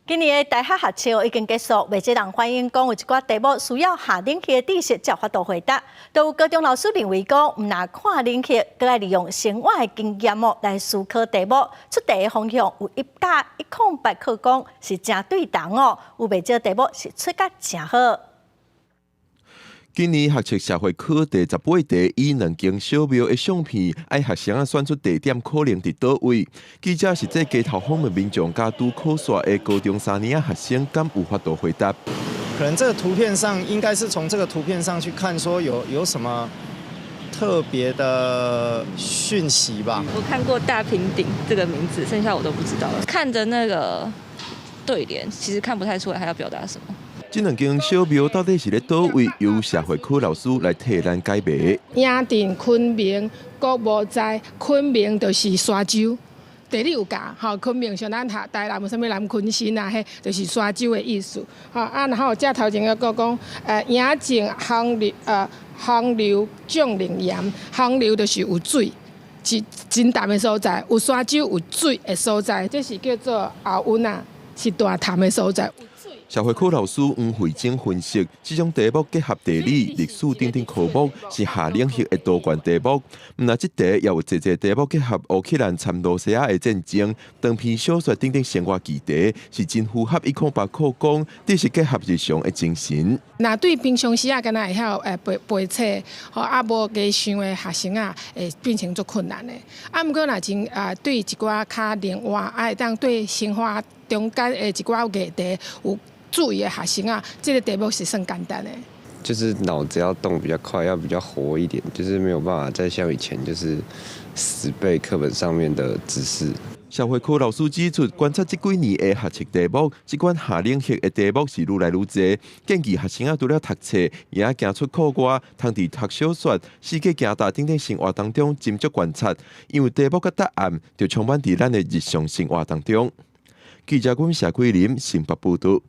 今年的大學學測已經結束，袂少人反映講有一寡題目需要下冷氣的知識才有法度回答。都有高中老師認為講，毋但看冷氣，閣愛利用生活的經驗哦來思考題目。出題的方向有一甲一空白課講是誠對同哦，有袂少題目是出甲誠好。今年學測社會科第18題，以兩間小廟的相片，愛學生仔選出地點可能佇佗位。記者實際街頭訪問民眾，佮拄考煞的高中三年級學生，敢有法度回答？可能這個圖片上，應該是從這個圖片上去看，說有什麼特別的訊息吧？我看過大平頂這個名字，剩下我都不知道了。看着那個對聯，其實看不太出來他要表達什麼。這兩間小廟到底是咧佗位？由社會科老師來替咱解謎。營鎮昆明國無在，昆明就是沙洲，地理有教吼。昆明像咱台南有啥物南鯤鯓啊，彼就是沙洲的意思。吼啊，然後這頭前閣講，營鎮洪流，洪流將靈岩，洪流就是有水，是真澹的所在，有沙洲有水的所在，這是叫做後溫啊，是大潭的所在。社會科老師黃慧晶分析，這種題目結合地理、歷史等等科目，是下冷型的多元題目。毋但這題也有濟濟題目結合烏克蘭摻羅西亞的戰爭、長篇小說等等生活議題，是真符合一空八課講，這是結合日常的精神。若對平常時啊，敢若會曉背背冊，吼啊無加想的學生啊，會變成足困難的。啊，毋過若真啊，對一寡較靈活，啊會當對生活中間的一寡議題有注意的學生啊，這個題目是算簡單的。就是腦子要動比較快，要比較活一點，就是沒有辦法再像以前就是死背課本上面的知識。社會科老師指出，觀察這幾年的學測題目，這款下冷型的題目是愈來愈濟。建議學生仔除了讀冊，也愛行出課外，通佇讀小說、四界行踏等等生活當中斟酌觀察，因為題目佮答案就充滿佇咱的日常生活當中。記者阮謝桂林新北報道。